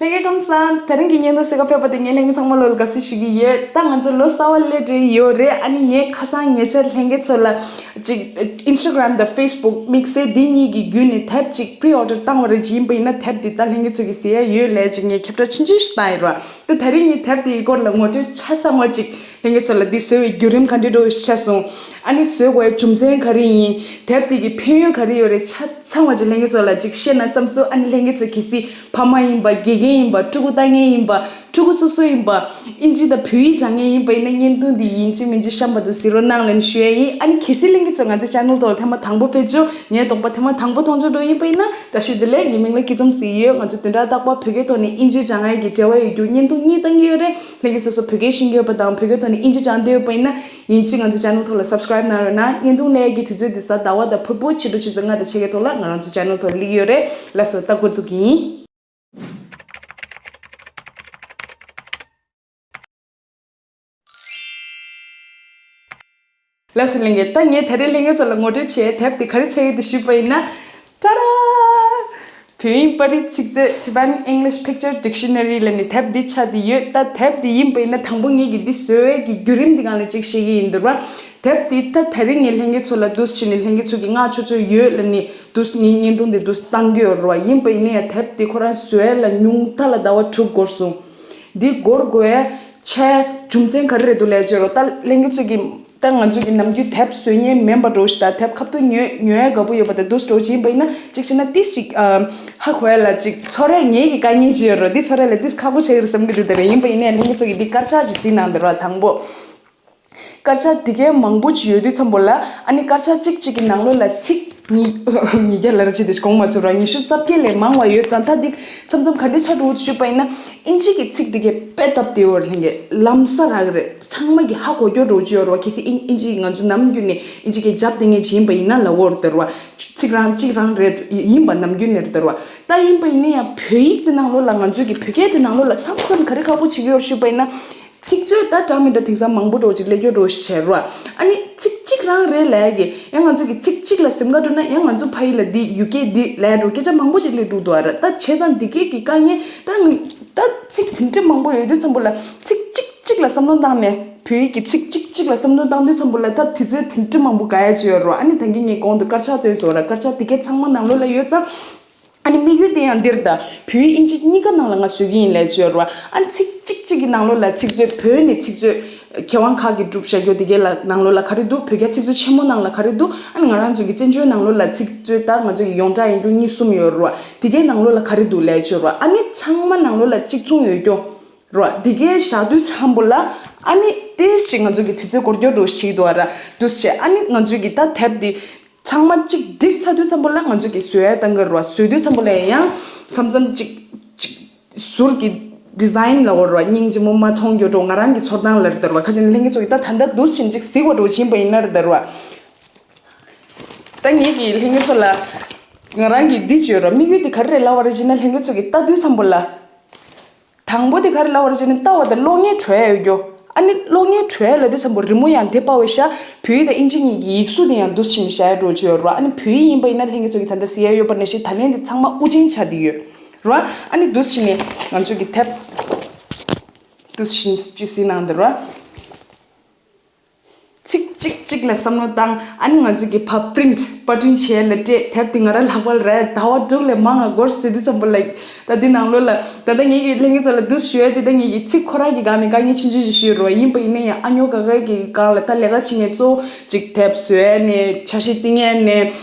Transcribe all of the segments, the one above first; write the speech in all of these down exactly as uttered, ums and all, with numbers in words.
ལྷན་རྒྱས་ཁམས་བཟང་། དེ་རིང་གི་བརྙན་ཐུང་གཟིགས་ག་ཕེབས་པ་དེ་ངས་ལྷན་རྒྱས་ཚང་མ་ལོ་ལ་དགའ་བསུ་ཞུ་གི་ཡོད། ད་ང་ཚོ་ལོ་གསར་པ་སླེབས་བསྡད་ཡོད་རེད། ཨ་ནི་ངས་ཁ་སང་ཉེ་ཆར་ལྷན་རྒྱས་ཚོ་ལ་ཅིག་Instagram་དང་Facebook་དམིགས་བསལ་འདི་གཉིས་ཀྱི་བརྒྱུད་ནས་དེབ་ཅིག་pre-order་བཏང་བ་རེད། ཅིག་ཡིན་པ་ཡིན་ན་དེབ་འདི་ད་ལྷན་རྒྱས་ཚོ་གིས་གཟིགས་ཡ་ཡོད་ལབ་ཅིག་ངས་ཁྱབ་བསྒྲགས་ཆུང་ཆུང་ཞིག་བཏང་ཡོད་རེད། ད་དེ་རིང་ངས་དེབ་འདིའི་སྐོར་ལ་ངོ་སྤྲོད་ཆ་ཚང་བ་ཅིག་ལྷན་རྒྱས་ཚོ་ལ་འདི་བཟོ་བའི་བརྒྱུད་རིམ་ག་འདྲ་འགྲོ་ཆགས་སོང་། ཨ་ནི་བཟོ་དགོས་རྒྱུ་མཚན་ག་རེ་ཡིན། དེབ་འདི་གི་ཕན་ཡོན་ག་རེ་ཡོད་རེད། ཆ་ཚང་བ་ཅིག་ལྷན་རྒྱས་ཚོ་ལ་ཅིག་བཤད་ན་བསམ་སོང་། ཨ་ནི་ལྷན་རྒྱས་ཚོ་གལ་སྲིད་ཕ་མ་ཡིན་པ། དགེ་རྒན་ཡིན་པ། ཕྲུ་གུ་ལྟ་མཁན་ཡིན་པ། ཕྲུ་གུ་སོ་སོ་ཡིན་པ། ཨིན་ཇི་དང་བོད་ཡིག་སྦྱང་མཁན་ཡིན་པ་ཡིན་ན་བརྙན་ཐུང་འདི་ཡིན་གཅིག་མིན་གཅིག་གཤམ་པ་དུ་གཟིགས་རོགས་གནང་ལབ་ནས་ཞུ་ཡ་ཡིན། ཨ་ནི་གལ་སྲིད་ལྷན་རྒྱས་ཚོ་ང་ཚོའི་channel་ཐོག་ལ་ཐེངས་མ་དང་པོ་ཕེབས་བྱུང་། ངའི་གདོང་པ་ཐེངས་མ་དང་པོ་མཐོང་ཆོག་འགྲོ་ཡིན་པ་ཡིན་ན་བཀྲ་ཤིས་བདེ་ལེགས། ངའི་མིང་ལ་སྐྱིད་འཛོམས་ཟེར་ཡོད། ང་ཚོ་བདུན་ཕྲག་རྟག་པར་བོད་སྐད་ཐོག་ནས་ཨིན་ཇི་སྦྱང་ཡ་གི་འབྲེལ་བ་ཡོད་རྒྱུ་བརྙན་ཐུང་གཉིས་བཏང་གི་ཡོད་རེད། ལྷན་རྒྱས་སོ་སོ་བོད་སྐད་ཤེས་ཀྱི་ཡོད་པ་དང་བོད་སྐད་ཐོག་ནས་ཨིན་ཇི་སྦྱང་འདོད་ཡོད་པ་ཡིན་ན་ཡིན་གཅིག་ང་ཚོ་channel་ཐོག་ལ་subscribe་གནང་རོགས་གནང་། བརྙན་ཐུང་སླེབས་ཡ་གི་དུས་ཚོད་འདི་གཟའ་ཟླ་བ་དང་ཕུར་བུ་ཕྱི་དྲོ་ཆུ་ཚོད་ལྔ་དང་ཕྱེད་ཀའི་ཐོག་ལ་ང་རང་ཚོ་channel་ཐོག་ལ་སླེབས་ཀྱི་ཡོད་རེད། ལགས་སོ། ད་འགོ་འཛུགས་ཀྱི་ཡིན། ལགས་སོ་ལྷན་རྒྱས། ད་ངས་ད་རེས་ལྷན་རྒྱས་ཚོ་ལ་ངོ་སྤྲོད་བྱེད་དེབ་དེ་ག་རེ་ཆགས་ཡོད་དེ་ཞུས་པ་ཡིན་ན། ཏྲ་ར། བོད་དབྱིན་པ་རིག་ཚིག་མཛོད། Tibetan English Picture Dictionary་ལབ་ནས་དེབ་འདི་ཆགས་བསྡད་ཡོད། ད་དེབ་འདི་ཡིན་པ་ཡིན་ན་དང་པོ་ངེད་ཀྱིས་འདི་བཟོ་བའི་གི་བརྒྱུད་རིམ་འདི་སྒང་ལ་ཅིག་བཤད་ཀྱི་ཡིན་འདུག་ར། དེབ་འདི་ད་དེ་རིང་ངས་ལྷན་རྒྱས་ཚོ་ལ་འདུག་སེ་བྱས་ནས་ལྷན་རྒྱས་ཚོ་གིས་མངགས་ཆོག་ཆོག་ཡོད་ལབ་ནས་འདུག་སེ་ངས་བརྙན་ཐུང་འདི་འདུག་སེ་བཏང་གི་ཡོད་ར། ཡིན་པ་ཡིན་ན་ཡང་དེབ་འདི་ཁོ་རང་བཟོ་ཡ་ལ་ཉུང་མཐའ་ལ་ཟླ་བ་དྲུག་འགོར་སོང་། འདི་འགོར་དགོས་ཡ་ཆེ་རྒྱུ་མཚན་ག་རེ་རེད་འདུག་ལབ་བྱས་རོགས། ད་ལྷན་རྒྱས་ཚོ་གིས་ད་ང་ཚོ་གི་ནམ་རྒྱུན་དེབ་བཟོ་མཁན་མིན་པ་འགྲོ་ཞིག་དང་དེབ་ཁ་ཐུག་ཉོ་ཉོ་ཡ་དགའ་པོ་ཡོད་པ་དང་འདུག་སེ་འགྲོ་ཅིག་ཡིན་པ་ཡིན་ན་ཅིག་བྱས་ན་ཏིས་ཅིག་ཨ་ཧ་གོ་ཡ་ལ་ཅིག་ཚོར་ཡ་ངེད་ཀྱི་དཀའ་ངལ་ཅིག་ཡོད་རོགས། འདི་ཚོར་ཡ་ལ་ཏིས་ཁག་པོ་ཆགས་ཀྱི་རེད་བསམ་གྱི་འདུག་དེ་རེད། ཡིན་པ་ཡིན་ན་ལྷན་རྒྱས་ཚོ་གིས་འདི་དཀར་ཆག་ཅིག་གཟིགས་གནང་དེ་རོགས། དང་པོ། དཀར་ཆག་འདི་གའི་མང་པོ་ཅིག་ཡོད་དུས་ཙམ་པོ་ལ། ཨ་ནི་དཀར་ཆག་གཅིག་གཅིག་གི་ནང་ལོགས་ལ་ཚིག་ཉིས་ཉིས་བརྒྱ་ལ་ར་ཅིག་དེ་གོང་མ་ཚོ་ར་ཉི་ཤུ་རྩ་བརྒྱད་ལས་མང་བ་ཡོད་ཙང་། ད་འདི་མཚམས་མཚམས་ག་འདྲ་ཆགས་འགྲོ་ཞུས་པ་ཡིན་ན། ཨིན་ཇི་གི་ཚིག་འདི་གའི་དཔེ་སྟབས་བདེ་བོར་ལྷན་རྒྱས་ལམ་སང་རག་གི་རེད། ཚང་མ་གི་ཧ་གོ་རྒྱུ་འགྲོ་ཅིག་ཡོད་རེད་བ། གལ་སྲིད་ཨིན་ཨིན་ཇི་ང་ཚོ་ནམ་རྒྱུན་ནས་ཨིན་ཇི་གི་རྒྱབ་དེ་ངས་བྱིན་པ་ཡིན་ན་ལ་འོར་དེ་རེད་བ། ཚིག་རང་གཅིག་རང་རེད་ཡིན་པ་ནམ་རྒྱུན་ནས་རེད་དེ་རེད་བ། ད་ཡིན་པ་ཡིན་ན་ཡང་བོད་ཡིག་དེ་ནང་ལོགས་ལ་ང་ཚོས་གི་བོད་སྐད་དེ་ནང་ལོགས་ལ་མཚམས་མཚམས་ག་རེ་ཁག་པོ་བྱེད་ཀྱི་ཡོད་ཞུས་པ་ཡིན་ན། ཚིག་མཛོད་ད་འདྲ་མི་འདྲ་དེང་སང་མང་པོ་འགྲོ་ཅིག་སླེབས་རྒྱུ་འགྲོ་ཞིག་བྱས་རོགས། ཨ་ནི་ཚིག་གཅིག་རང་རེད་ལབ་ཀྱི་ཡང་ང་ཚོ་གི་ཚིག་གཅིག་ལ་ཟིན་ག་འགྲོ་ན་ཡང་ང་ཚོ་ཕ་ཡུལ་ལ་འདི་ཡུལ་སྐད་འདི་ལབ་འགྲོ་སྐད་ཆ་མང་པོ་ཅིག་སླེབས་འགྲོ་འདུག་ཨ་ར། ད་བྱས་ཙང་འདི་སྐད་ཀྱི་དཀའ་ངལ་ད་ད་ཚིག་དེ་འདྲ་མང་པོ་ཡོད་དུས་ཙམ་པོ་ལ་ཚིག་གཅིག་གཅིག་ལ་བསམ་བློ་བཏང་ནས་བོད་ཡིག་གི་ཚིག་གཅིག་གཅིག་ལ་བསམ་བློ་བཏང་དུས་ཙམ་པོ་ལ་ད་དུས་ཚོད་དེ་འདྲ་མང་པོ་འགོར་ཡ་ཅིག་ཡོད་རོགས། ཨ་ནི་ད་གིན་ངས་གོང་དུ་དཀར་ཆག་བཏོན་སོང་ར། དཀར་ཆག་འདི་གའི་ཚང་མ་ནང་ལོགས་ལ་ཡོད་ཙང་། ཨ་ནི་དམིགས་ཡུལ་དེ་ཡང་འདིར་ད་བོད་ཡིག་ཨིན་ཇི་གཉིས་ཀ་ནང་ལ་ང་བཟོ་གི་ཡིན་ལབ་བརྗོད་རོགས། ཨ་ནི་ཚིག་གཅིག་གཅིག་གི་ནང་ལོགས་ལ་ཚིག་མཛོད་བོད་ནས་ཚིག་མཛོད་མཁས་དབང་ཁག་གིས་གྲུབ་བཞག་རྒྱུ་དེ་གའི་ལ་ནང་ལོགས་ལ་ག་རེ་འདུག་བོད་རྒྱ་ཚིག་མཛོད་ཆེན་མོ་ནང་ལ་ག་རེ་འདུག་ཨ་ནི་ང་རང་ཚོ་གི་བཙན་བྱོལ་ནང་ལོགས་ལ་ཚིག་མཛོད་ད་ང་ཚོ་གི་ཡོངས་གྲགས་ཡིན་རྒྱུ་གཉིས་གསུམ་ཡོད་རོགས། དེ་གའི་ནང་ལོགས་ལ་ག་རེ་འདུག་ལབ་བརྗོད་རོགས། ཨ་ནི་ཚང་མ་ནང་ལོགས་ལ་གཅིག་མཚུངས་ཡོད་རྒྱུ། རོ། འདི་གའི་བཞག་དུས་ཙམ་པོ་ལ། ཨ་ནི་ཏིས་ཅིག་ང་ཚོ་གི་དུས་ཚོད་འགོར་རྒྱུ་འགྲོ་ཞིག་འདུག་ཨ་ར། འདུག་སེ་བྱས། ཨ་ནི་ང་ཚོ་གི་ད་དེབ་འདི་ཚང་མ་གཅིག་བསྒྲིགས་ཚར་དུས་ཙམ་པོ་ལ་ང་ཚོ་གི་བཟོ་ཡ་བཏང་གི་རོ། བཟོ་དུས་ཙམ་པོ་ལ་ཡང་མཚམས་མཚམས་གཅིག་གཅིག་ཟུར་གི་ཌི་ཛའིན་ལ་འོ་རོ། སྙིང་རྗེ་མོ་མ་མཐོང་རྒྱུ་འགྲོ། ང་རང་གི་ཚོར་སྟངས་ལ་རེད་དར་བ། ཁ་ཅིག་ནི་ལྷན་རྒྱས་ཚོ་གི་ད་ད་ལྟ་འདུག་སེ་གཅིག་གཟིགས་པ་འགྲོ་བཞིན་པ་ཡིན་ན་རེད་དར་བ། ད་ངེད་ཀྱི་ལྷན་རྒྱས་ཚོ་ལ་ང་རང་གི་འདི་བརྗོད་རོ། དམིགས་ཡུལ་འདི་ག་རེ་རེད་ལབ་པ་རེད་ཅེ་ན། ལྷན་རྒྱས་ཚོ་གི་ལྟ་དུས་ཙམ་པོ་ལ། དང་པོ་དེ་ག་རེ་ལབ་པ་རེད་ཅེ་ན། ལྟ་བ་དང་གློག་བརྙན་འཕྲོད་ཡ་ཡོད་རྒྱུ། ཨ་ནི་གློག་བརྙན་འཕྲོད་ཡ་ལབ་དུས་ཙམ་པོ་རི་མོ་ཡང་དེ་པ་བའི་ཤ། བོད་ཡིག་དང་ཨིན་ཇི་གཉིས་ཀྱི་ཡིག་གཟུགས་དེ་ཡང་འདུག་སེ་བྱས་ནས་བཞག་ཡ་འགྲོ་ཆོད་ཡོད་རེད་བ། ཨ་ནི་བོད་ཡིག་ཡིན་པ་ཡིན་ན་ལྷན་རྒྱས་ཚོ་གི་ད་ལྟ་གཟིགས་ཡ་ཡོད་པ་ནང་བཞིན་ད་ལན་དེ་ཚང་མ་དབུ་ཅན་ཆགས་བསྡད་ཡོད་རེད་བ། ཨ་ནི་འདུག་སེ་བྱས་ནས་ང་ཚོ་གི་དེབ་འདུག་སེ་བྱས་ནས་ཅིག་གཟིགས་གནང་དེ་རེད་བ། ཚིག་གཅིག་གཅིག་ལ་བསམ་བློ་བཏང་། ཨ་ནི་ང་ཚོ་གི་ཕར་པི་རིན་ཊི་པར་སྐྲུན་བྱས་ལ་སྤྲད། དེབ་འདི་ང་རང་ལག་པར་རག་ཟླ་བ་དྲུག་ལས་མང་ང་འགོར་ཟེར་དུས་ཙམ་པོ་ལ། ད་འདི་ནང་ལོགས་ལ་ད་ལྟ་ངེད་ཀྱི་ལྷན་རྒྱས་ཚོ་ལ་འདུག་ཞུ་ཡ་དེ། ད་ངེད་ཀྱི་ཚིག་ཁོ་རང་གི་སྒང་ནས་དཀའ་ངལ་ཆུང་ཆུང་ཞིག་ཞུས་རོགས། ཡིན་པ་ཡིན་ན་ཡང་ཨ་ཉོ་ག་ག་གི་སྒང་ལ་ད་ལས་ཀ་བྱེད་མཁན་ཚོ་ཅིག་དེབ་བཟོ་ཡ་ནས། འཆར་གཞི་བཏིང་ཡ་ནས།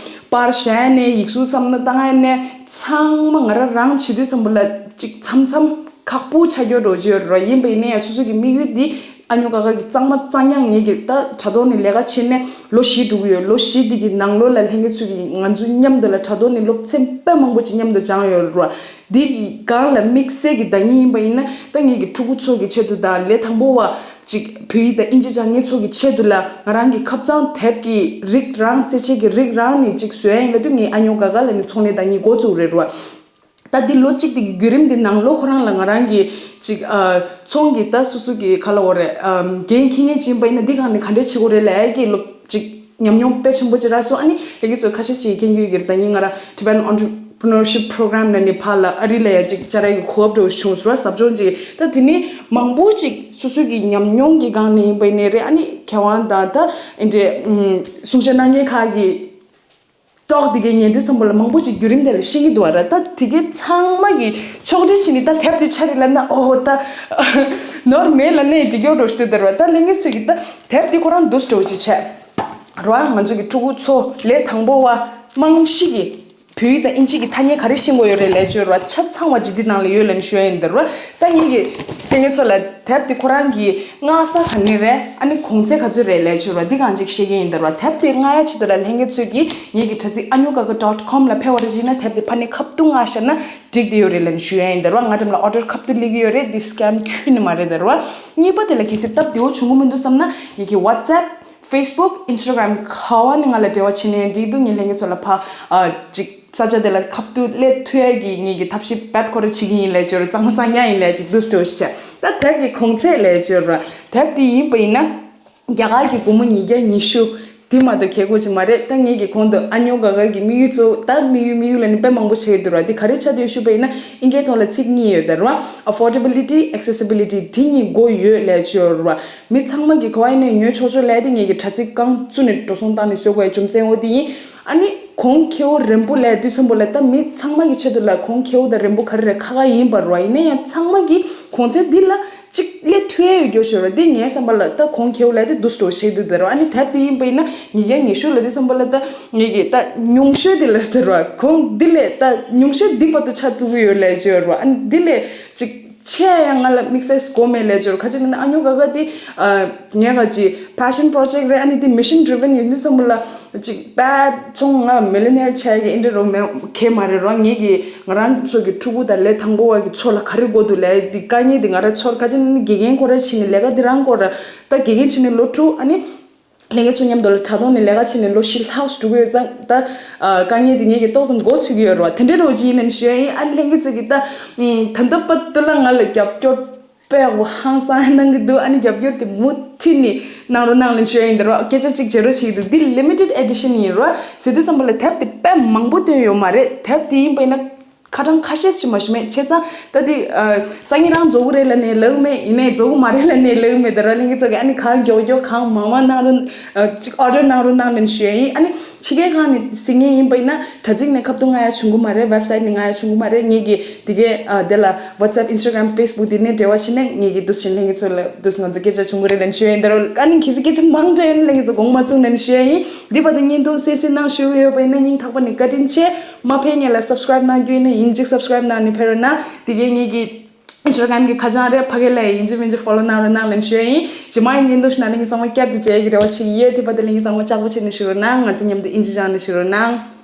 པར་བཞག་ཡ་ནས། ཡིག་གཟུགས་བསམ་བློ་བཏང་ཡ་ནས། ཚང་མ་ང་རང་རང་བྱེད་དུས་ཙམ་པོ་ལ་ཅིག་མཚམས་མཚམས་ཁག་པོ་ཆགས་རྒྱུ་འགྲོ་རྒྱུ་ཡོད་རེད། ཡིན་པ་ཡིན་ན་ཡང་སོ་སོ་གི་དམིགས་ཡུལ་འདི་ཨ་ཉོ་ཀ་ཀ་གི་གཙང་མ་གཙང་རྐྱང་ངེད་ཀྱི་ད་དྲ་ཐོག་ནས་ལས་ཀ་བྱེད་ནས་ལོ་བཞི་འགྲོ་གི་ཡོད། ལོ་བཞི་འདི་གི་ནང་ལོགས་ལ་ལྷན་རྒྱས་ཚོ་གི་ང་ཚོ་མཉམ་དུ་ལ་དྲ་ཐོག་ནས་སློབ་ཚན་དཔེ་མང་པོ་ཅིག་མཉམ་དུ་སྦྱངས་ཡོད་རེད། འདི་གི་སྒང་ལ་དམིགས་བསལ་གྱི་ཟླ་ཉིན་ཡིན་པ་ཡིན་ན། ད་ངེད་ཀྱི་ཕྲུ་གུ་ཚོ་གི་ཆེད་དུ་དང་། ལས་དང་པོ་བ་ཅིག་བོད་ཡིག་དང་ཨིན་ཇི་སྦྱང་མཁན་ཚོ་གི་ཆེད་དུ་ལ་ང་རང་གི་ཁ་རྩང་དེབ་ཀྱི་རིགས་རང་རྩེད་ཆས་ཀྱི་རིགས་རང་ནས་ཅིག་བཟོ་ཡ་ཡིན་ལབ་དུས། ངས་ཨ་ཉོ་ཀ་ཀ་ལ་ནི་ཚོང་ལས་ཟླ་ཉིན་འགོ་བཙུགས་རེད་རེད་བ། ད་འདི་ལོ་གཅིག་དེ་གི་བརྒྱུད་རིམ་དེ་ནང་ལོགས་ཁོ་རང་ལ་ང་རང་གི་ཅིག་ཨ་ཚོང་གི་ད་སོ་སོ་གི་ག་ལབ་དགོས་རེད། ཨམ་འགན་འཁྱེར་མཁན་ཅིག་ཡིན་པ་ཡིན་ན་འདི་སྒང་ནས་ག་འདྲས་བྱེད་དགོས་རེད་ལབ་ཡ་གི་ལོ་གཅིག་ཉམས་མྱོང་དཔེ་ཆེན་པོ་ཅིག་རག་སོང་། ཨ་ནི་ལྷན་རྒྱས་ཚོ་ཁ་ཤས་ཅིག་མཁྱེན་གྱི་ཡོད་ཀྱི་རེད། ད་ངས་ང་རང་Tibetan Entre- Entrepreneurship Program ནང་ནས་ཕར་ལ་ཨ་རི་ལ་ཡ་ཅིག་བཅར་ཡ་གི་གོ་སྐབས་འདྲ་བོ་བྱུང་སོང་ར། ཟབ་སྦྱོང་ཅིག་ད་དེ་ནི་མང་པོ་ཅིག་སོ་སོ་གི་ཉམས་མྱོང་གི་སྒང་ནས་ཡིན་པ་ཡིན་ནའི་རེད། ཨ་ནི་མཁས་དབང་དང་ད་ཨེ་འདྲའི་ཨུམ་གསུང་བཤད་གནང་མཁན་ཁག་གི་ཏོག་དེ་གའི་ཉན་དུས་ཙམ་པ་ལ་མང་པོ་ཅིག་བརྒྱུད་རིམ་དེ་ལ་ཤེས་ཀྱི་འདུག་བ་ར། ད་དེ་གའི་ཚང་མ་གི་ཕྱོགས་སྒྲིག་བྱས་ནས་ད་དེབ་དེ་ཆ་རེ་ལབ་ན་ཨོ་ད་ནོར་མེད་ལབ་ནའི་འགྲིག་ཡོད་འགྲོ་ཞུ་དེ་ར། ད་ལྷན་རྒྱས་ཚོས་ཀྱི་ད་དེབ་དེ་ཁོ་རང་འདུག་སེ་འདྲ་བོ་ཅིག་བྱས་ར། ང་ཚོ་གི་ཕྲུ་གུ་ཚོ་ལས་དང་པོ་བ་རྨང་གཞི་གི་བོད་ཡིག་དང་ཨིན་ཇི་གི་ཐ་སྙད་ག་རེ་ཤེས་དགོས་ཡོད་རེད་ལབ་བྱས་ར། ཆ་ཚང་བ་ཅིག་འདི་ནང་ལ་ཡོད་ལབ་ནས་ཞུ་ཡ་ཡིན་ད་ར། ད་ངེད་ཀྱི་ལྷན་རྒྱས་ཚོ་ལ་དེབ་དེ་ཁོ་རང་གི་སྔགས་ས་ག་ནས་རེད། ཨ་ནི་གོང་ཚད་ག་ཚོད་རེད་ལབ་བྱས་ར། འདི་གང་ཅིག་བཤད་ཀྱི་ཡིན་ད་ར། དེབ་དེ་མངགས་ཡ་ཆེད་དུ་ལ་ལྷན་རྒྱས་ཚོས་ཀྱིས་ངེད་ཀྱི་དྲ་ཚིགས་ཨ་ཉོ་ག་ག་dot com ལ་ཕེབས་པ་རེད་བྱས་ན་དེབ་དེ་ཕ་ནས་ཁ་ཐུག་མངགས་བཞག་ན་འགྲིག་བསྡད་ཡོད་རེད་ལབ་ནས་ཞུ་ཡ་ཡིན་ད་ར། ང་འགྲམ་ལ་ཨོ་ཌར་ཁ་ཐུག་སླེབས་ཀྱི་ཡོད་རེད། འདི་སི་ཀེམ་ཁྱོན་ནས་མ་རེད་ད་ར། གཉིས་པ་དེ་ལ་གལ་སྲིད་སྟབས་བདེ་བོ་བྱུང་གི་མི་འདུག་བསམ་ན་ངེད་ཀྱི་WhatsApp, Facebook, Instagram ག་བ་ནས་ང་ལ་འབྲེལ་བ་བྱས་ནའི་འགྲིག་འདུག་ངས་ལྷན་རྒྱས་ཚོ་ལ་ཕ་ཨ་ཅིག་ས་ཆ་དེ་ལ་ཁ་ཐུག་སླེབས་ཐུབ་ཡ་གི་ངེད་ཀྱི་ཐབས་ཤེས་རྦད་ཁོ་ར་བྱེད་ཀྱི་ཡིན་ལབ་བྱས་ར། གཙང་མ་གཙང་རྐྱང་ཡིན་ལབ་ཅིག་འདུག་སེ་བྱས། ད་དེབ་ཀྱི་གོང་ཚད་ལབ་བྱས་ར། དེབ་དེ་ཡིན་པ་ཡིན་ན་རྒྱ་གར་གྱི་སྒོར་མོ་ཉིས་བརྒྱ་ཉི་ཤུ་དེ་མ་གཏོགས་གལ་དགོས་ཀྱི་མ་རེད། ད་ངེད་ཀྱི་གོང་དུ་ཨ་ཉོ་ག་ག་གི་དམིགས་ཡུལ་གཙོ་བོ་ད་དམིགས་ཡུལ་དམིགས་ཡུལ་ལ་ནི་དཔེ་མང་པོ་བྱེད་ཀྱི་འདུག་ར། དེ་ག་རེ་ཆགས་འདུག་ཞུས་པ་ཡིན་ན་ཨིན་སྐད་ཐོག་ལ་ཚིག་གཉིས་ཡོད་ད་ར། Affordability, Accessibility དེ་གཉིས་དགོས་ཡོད་ལབ་བྱས་ར། མི་ཚང་མ་གིས་ག་བ་ཡིན་ནའི་ཉོ་ཆོག་ཆོག་ལབ་དེ་ངེད་ཀྱི་དྲ་ཚིགས་རྐང་བཙུགས་ནས་འགྲོ་སོང་བཏང་ནས་བཟོ་དགོས་ཡ་རྒྱུ་མཚན་འོ་དེ་ཡིན། ཨ་ནི་གོང་ཁེ་པོ་རན་པོ་ལབ་དུས་ཙམ་པ་ལ་ད་མི་ཚང་མ་གི་ཆེད་དུ་ལ་གོང་ཁེ་པོ་དང་རན་པོ་ག་རེ་རེད་ཁག་ཁག་ཡིན་པ་ར། ཡིན་ན་ཡང་ཚང་མ་གིས་གོང་ཚད་འདི་ལ་གཅིག་སླེབས་ཐུབ་ཡ་ཡོད་རྒྱུ་ཞིག་ར། འདི་ངའི་བསམ་པ་ལ་ད་གོང་ཁེ་པོ་ལབ་དེ་འདུག་སེ་འདྲ་བོ་བྱེད་འདུག་ད་ར། ཨ་ནི་དེབ་དེ་ཡིན་པ་ཡིན་ན་ཉིས་བརྒྱ་ཉི་ཤུ་ལབ་དུས་ཙམ་པ་ལ་ད་ངེད་ཀྱི་ད་ཉུང་ཤོས་དེ་ལ་ད་ར། གོང་འདི་ལས་ད་ཉུང་ཤོས་འདི་བར་དུ་ཆགས་ཐུབ་ཀྱི་ཡོད་ལབ་བྱས་ར། ཨ་ནི་འདི་ལས་གཅིག་ཆེ་ཡང་ང་ལ་དམིགས་བསལ་དགོས་མེད་ལབ་བྱས་ར། ཁ་ཅིག་ན་ཨ་ཉོ་ག་ག་དེ་ངས་ག་ཅིག་passion project རེད། ཨ་ནི་དེ་mission driven ཡིན་དུས་ཙམ་པ་ལ་ཅིག་དཔེ་ཚོང་ང་millionaire ཆགས་ཀྱི་ཨིན་འདྲ་རོ་མེད་གལ་མ་རེད་རོ། ངེད་ཀྱི་ང་རང་ཚོ་གི་ཕྲུ་གུ་དང་ལས་དང་པོ་བ་གི་ཚོ་ལ་ག་རེ་དགོས་འདུག་ལབ་དེ་དཀའ་ངལ་དེ་ང་རང་ཚོར། ཁ་ཅིག་ན་དགེ་རྒན་ཁོ་ར་ཕྱིན་ནས་ལས་ཀ་དེ་རང་ཁོ་ར་ད་དགེ་རྒན་ཕྱིན་ནས་ལོ་དྲུག་ཨ་ནི་ལྷན་རྒྱས་ཚོ་མཉམ་དུ་ལ་དྲ་ཐོག་ནས་ལས་ཀ་བྱས་ནས་ལོ་བཞི་ལྷག་འགྲོ་གི་ཡོད་ཙང་ད་དཀའ་ངལ་དེ་ངེད་ཀྱི་ཏོག་ཙམ་མགོ་ཚོས་ཀྱི་ཡོད་རེད་བ། དེ་འདྲའི་རོ་ཅིག་ཡིན་ནམ་ཞུ་ཡ་ཡིན། ཨ་ནི་ལྷན་རྒྱས་ཚོ་གི་ད་ད་ལྟ་བར་དུ་ལ་ང་ལ་རྒྱབ་སྐྱོར་དཔེ་ཧང་སང་གནང་གི་འདུག་ཨ་ནི་རྒྱབ་སྐྱོར་དེ་མུ་མཐུད་ནས་གནང་རོགས་གནང་ལབ་ཞུ་ཡ་ཡིན། འདི་རོ་སྐད་ཆ་གཅིག་བརྗེ་རོགས་བྱེད་ཀྱི་འདུག་འདི་limited edition ཡིན་རོ། ཟེར་དུས་ཙམ་པ་ལ་དེབ་དེ་དཔེ་མང་པོ་བཏོན་ཡོད་མ་རེད། དེབ་དེ་ཡིན་པ་ཡིན་ན་ཁ་གྲངས་ཁ་ཤས་ཅིག་མ་ཞིག་མེད། བྱས་ཙང་ད་དེ་སང་ཉིན་རང་རྫོགས་ཀྱི་རེད་ལབ་ནས་ལབ་མེད། ཡིན་ནའི་རྫོགས་ཀྱི་མ་རེད་ལབ་ནས་ལབ་མེད། ད་ར་ལྷན་རྒྱས་ཚོ་གི་ཨ་ནི་གང་མགྱོགས་མགྱོགས་གང་མང་མང་གནང་རོགས། ཅིག་order གནང་རོགས་གནང་ལབ་ཞུ་ཡ་ཡིན། ཨ་ནི་ཕྱི་རྒྱལ་ཁག་ནས་གཟིགས་མཁན་ཡིན་པ་ཡིན་ན་དྲ་ཚིགས་ནས་ཁ་ཐུག་མངགས་ཡ་བྱུང་གི་མ་རེད། website ནས་མངགས་ཡ་བྱུང་གི་མ་རེད། ངེད་ཀྱི་དེ་གའི་དེ་ལ་WhatsApp, Instagram, Facebook དེ་ནས་འབྲེལ་བ་བྱས་ནས་ངེད་ཀྱི་འདུག་སེ་ལྷན་རྒྱས་ཚོ་ལ་འདུག་སེ་ང་ཚོ་སྐད་ཆ་བྱུང་གི་རེད་ལབ་ཞུ་ཡ་ཡིན། ད་ར་ཨ་ནི་གལ་སྲིད་སྐད་ཆ་མང་དྲགས་ཡོད་ན་ལྷན་རྒྱས་ཚོ་དགོངས་མ་ཚོམས་ལབ་ཞུ་ཡ་ཡིན། འདི་བར་དུ་བརྙན་ཐུང་གསན་གཟིགས་གནང་ཞུ་གི་ཡོད་པ་ཡིན་ན་སྙིང་ཐག་པ་ནས་བཀའ་དྲིན་ཆེ། མ་ཕེབས་སྔོན་ལ་subscribe གནང་རྒྱུ་ཡིན་ན་ཡིན་གཅིག་subscribe གནང་ནས་ཕེབས་རོགས་གནང་། དེ་གའི་ངེད་ཀྱི་Instagram གི་ཁ་བྱང་རེད། ཕ་གི་ལ་ཡིན་གཅིག་མིན་གཅིག་follow གནང་རོགས་གནང་ལབ་ཞུ་ཡ་ཡིན། རྗེས་མ་ཡི་བརྙན་ཐུང་ཞིག་ནང་ལྷན་རྒྱས་ཚང་མ་བསྐྱར་དུ་མཇལ་ཡ་གི་རེ་བ་བྱེད་ཀྱི་ཡོད། དེ་བར་དུ་ལྷན་རྒྱས་ཚང་མ་ལྕགས་པོ་བྱས་ནས་བཞུགས་རོགས་གནང་། ང་ཚོ་མཉམ་དུ་ཨིན་ཇི་སྦྱང་ནས་བཞུགས་རོགས་གནང་།